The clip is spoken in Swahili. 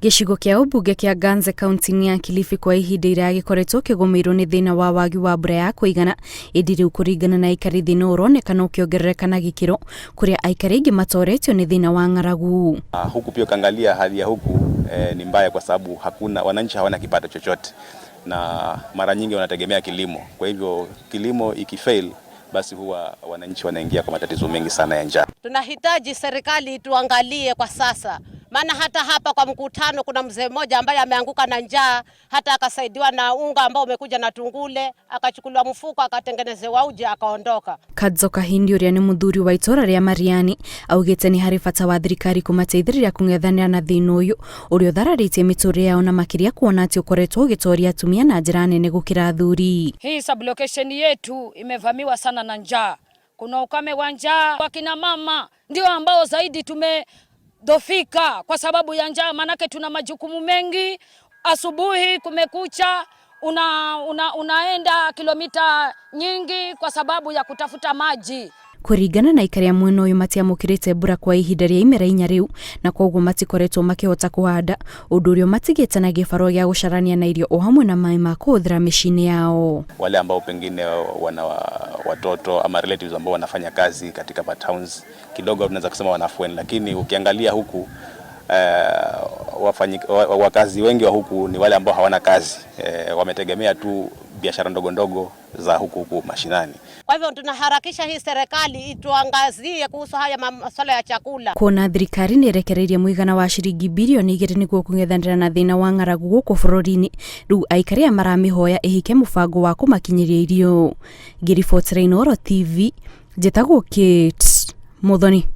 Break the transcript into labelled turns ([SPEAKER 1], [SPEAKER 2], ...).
[SPEAKER 1] Gĩcigo kĩa ũmbunge kĩa Ganze kaunti-inĩ ya Kilifi kwa ihinda iraya gĩkoretwo kĩgũmĩirwo nĩ thĩna wa wagi wa mbura ya kũigana, ĩndĩ rĩu kũringana na aikari thĩna ũronekana ũkĩongerereka na gĩkĩro, kũrĩa aikari aingĩ matoretio nĩ thĩna wa ng'aragu.
[SPEAKER 2] Huku pia ukiangalia hali ya huku ni mbaya kwa sababu hakuna wananchi hawana kipato chochote na mara nyingi wanategemea kilimo. Kwa hivyo kilimo ikifail, basi huwa wananchi wanaingia kwa matatizo mengi sana ya njaa.
[SPEAKER 3] Tunahitaji serikali ituangalie kwa sasa, maana hata hapa kwa mkutano kuna mzee mmoja ambaye ameanguka na njaa, hata akasaidiwa na unga ambao umekuja na tungule, akachukuliwa mfuko akatengenezewa uji akaondoka.
[SPEAKER 1] Kadzo Kahindi ũrĩa nĩ mũthuri wa itũra rĩa Mariani augĩte nĩ harĩ bata wa thirikari kũmateithĩrĩria kũng'ethanĩra na thĩna ũyũ ũrĩa ũthararĩtie mĩtũrĩre yao na makĩria kuona atĩ ũkoretwo ũgĩtoria atumia na njĩra nene gũkĩra athuri.
[SPEAKER 4] Hii sublocation yetu imevamiwa sana na njaa. Kuna ukame wa njaa. Wakina mama ndio ambao zaidi tumedhofika kwa sababu ya njaa, manake tuna majukumu mengi. Asubuhi kumekucha, unaenda kilomita nyingi kwa sababu ya kutafuta maji.
[SPEAKER 1] Kũringana na aikari a mwena ũyũ, matiamũkĩrĩte mbura kwa ihinda rĩa imera 4 rĩu, na koguo matikoretwo makĩhota kũhanda, ũndũ ũrĩa ũmatigĩte na gĩbarũa gĩa gũcarania na irio o hamwe na maĩ ma kũhũthĩra mĩciĩ-inĩ yao.
[SPEAKER 2] Wale ambao pengine wana watoto ama relatives ambao wanafanya kazi katika ma towns kidogo tunaweza kusema wana afueni, lakini ukiangalia huku wakazi wengi wa huku ni wale ambao hawana kazi, wametegemea tu biashara ndogo ndogo za huku huku mashinani.
[SPEAKER 3] Kwa hivyo tunaharakisha hii serikali ituangazie kuhusu haya masuala ya chakula.
[SPEAKER 1] Kuona thirikari nĩ ĩrekereirie mũigana wa ciringi birioni 2 nĩguo kũng'ethanĩra na thĩna wa ng'aragu gũkũ bũrũri-inĩ, rĩu aikari aya maramĩhoya ĩhike mũbango wa kũmakinyĩria irio. Ngĩribotera Inooro TV, njĩtagwo Kate Muthoni.